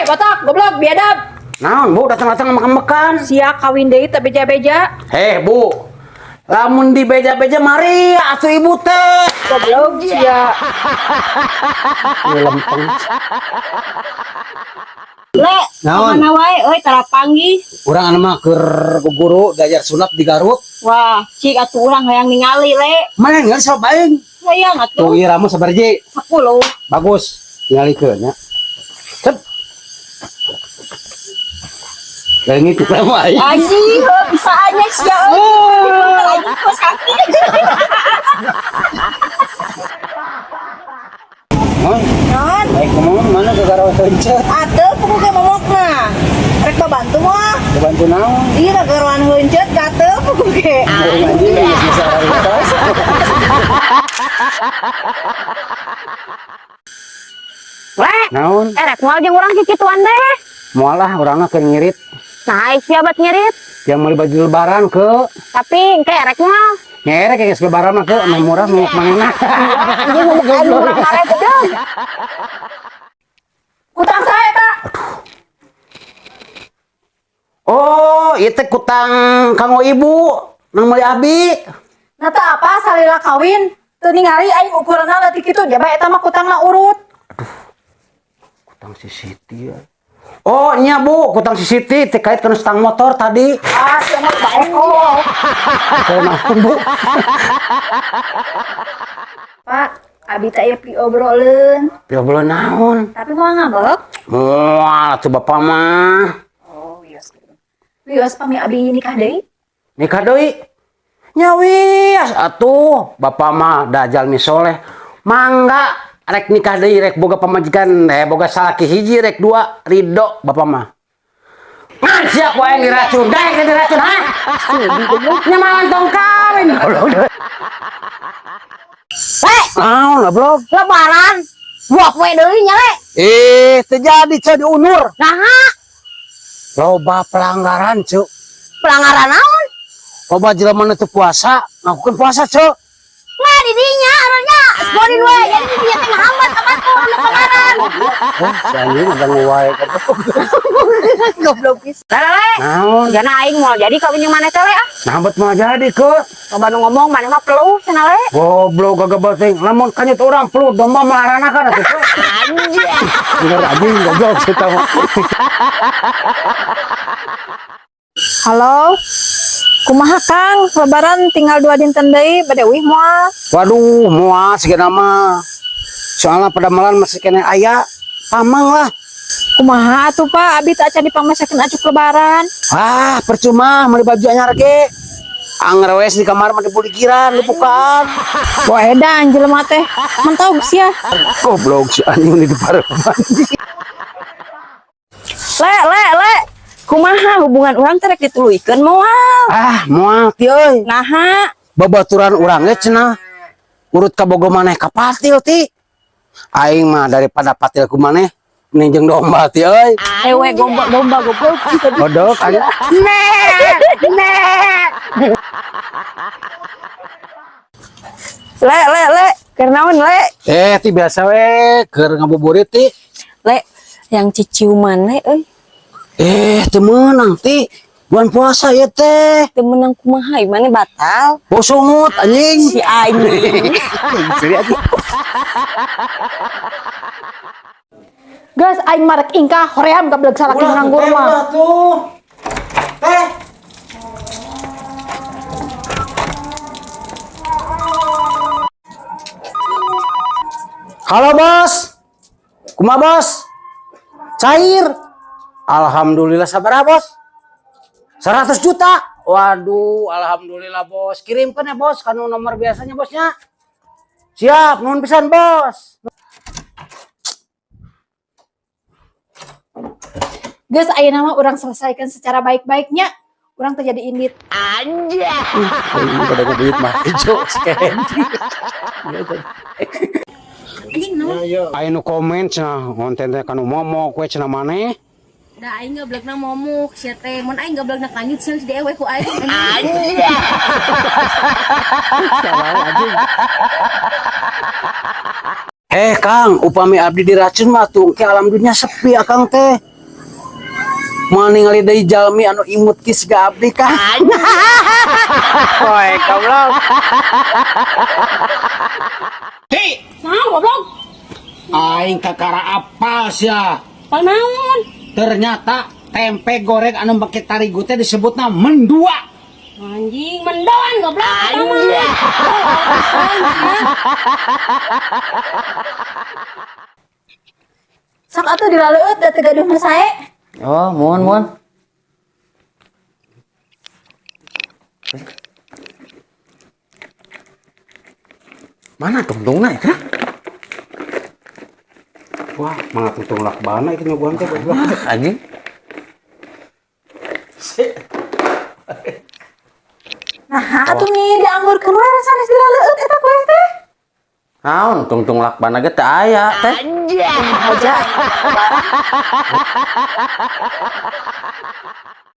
Botak, goblok, biadab. Naon, Bu, datang-datang makan-makan. Sia kawin deui teh beja-beja. Heh, Bu. Lamun di beja-beja mari atuh ibu teh. Goblok sia. Ieu lempeng. Le, Naon? mana wae euy tara panggih. Urang anu mah keur guru diajar sulap di Garut. Wah, cik atuh urang hayang ningali le. Mana ngan sok aing. Hayang Tuh atuh ieu ramu sabar ji. 10. Bagus. Ningalikeun nya. Cep. Lain itu sama aing. Anjing, heuh bisa aja sia euy. Lagi kos kaki. Mon, Non, baik ngomong mana ke Garut heuncet? atuh pugu ge momokna. Rek babantu moal. Bantu naon? Iya kagaruan heuncet gatel pugu ge. Anjing geus bisa hartos. Le, Naon? erek moal jeung urang kikituan deh. Moal lah urangna keur ngirit. Nah, ai sia bat ngirit. Yang meuli baju lebaran ke Tapi engke erek moal. ngerek geus lebaran mah ke mah murah mau manehna. Anjing ngomong aing urang mare goblok. Utang saya eta. Oh, ieu teh kutang kanggo ibu nang meuli abi. Nah teh apa salila kawin? Teu ningali aing ukuranna leutik kitu jaba eta mah kutangna urut. Kutang si Siti ya. Oh, nya Bu, kutang si Siti terkait kana stang motor tadi. Ah, sia mah bae kok. Saya naon, Bu? Pak, abi teh aya piobroleun. Piobrol naon? Tapi moal ngambek. Moal atuh bapak mah. Oh, wios. Wios pami abi nikah deui. Nikah deui. Nya wias atuh, bapak mah dajal soleh. Mangga rek nikah deui rek boga pamajikan boga salaki hiji rek dua ridho bapak mah. Ngan siap wae diracun, daek diracun ha? Nya mah tong kawin. Le, Naon goblok? lebaran. Dua poe deui nya le. Eh, terjadi ceu diundur. Naha, Loba pelanggaran ceu. pelanggaran naon? Loba jelema nu teu puasa, ngakukeun puasa ceu. Nah, di dinya aranya sporin we jadi di dinya teh ngahambat ka batur anu lebaran. Wah, si anjing udah wae goblok. Goblok pisan. Le, le. Naon? Jana aing moal jadi kawin jeung maneh teh le ah. Nah, bet mah jadi ke. Loba nu ngomong maneh mah peluh cenah le. Goblok gagah banget. Lamun kanyut urang peluh domba melaranakan atuh. Anjing. Bener anjing goblok saya tahu. Halo. Kumaha Kang? Lebaran tinggal 2 dinten deui bade uih moal. Waduh, moal sigana mah. Soalnya pedamalan masih kena aya. Pamang lah. Kumaha atuh Pak? Abi teh acan dipangmasakeun acuk lebaran. Ah, percuma meuli baju anyar ge. Anger wes di kamar mah dipulikiran, dibukaan. Wah edan jelema teh. Mentog sia. Goblok si anjing di depan. Le, le, le. Kumaha hubungan urang teh rek dituluykeun moal. Ah, moal ti euy. Naha, Babaturan urang ge cenah. Urut ka bogo maneh ka patil ti. Aing mah daripada patil ku maneh mending jeung domba ti euy. ewe gomba-gomba goblok. Godok aja. Le, le, le. Keur naon le? Eh, ti biasa we keur ngabuburit ti. Le, yang ciciuman le euy. Eh, teu meunang ti. Bulan puasa ya teh. Teu meunang kumaha ieu maneh batal. Bosungut anjing. Si anjing. Geus aing marek ingkah hoream gablek salaki nganggur mah. tuh. Teh. Halo bos. Kumaha bos? Cair. Alhamdulillah sabaraha bos? 100 juta. Waduh, alhamdulillah bos. Kirimkan ya bos kanu nomor biasanya bosnya. Siap, nuhun pisan bos. Geus ayeuna mah urang selesaikan secara baik-baiknya. Urang teh jadi indit. Ini pada duit mah hijau sekendi. Ayo nu komen cenah konten teh kanu momok we cenah maneh. Da aing gablekna momok sia teh. Mun aing gablekna kanyut sia geus diewe ku aing. Eh Kang, upami abdi diracun mah tuh ke alam dunia sepi akang teh. Moal ningali deui jalmi anu imut kieu siga abdi kah. Poe goblok. Ti, Nah, goblok. aing kakara apal sia. Panaon? Ternyata tempe goreng anu make tarigu teh disebutna mendua. Anjing mendoan goblok. Eta mah. Sok atuh dilaleueut da teu gaduh nu sae. Oh, mohon mohon. Mana tungtungna eta? Wah, mana tungtung lakbana itu nyobaan teh goblok. Anjing. Nah, atuh nih dianggurkeun we sanes dilaleueut eta kue teh. Naon tungtung lakbana ge teu aya teh. Aja.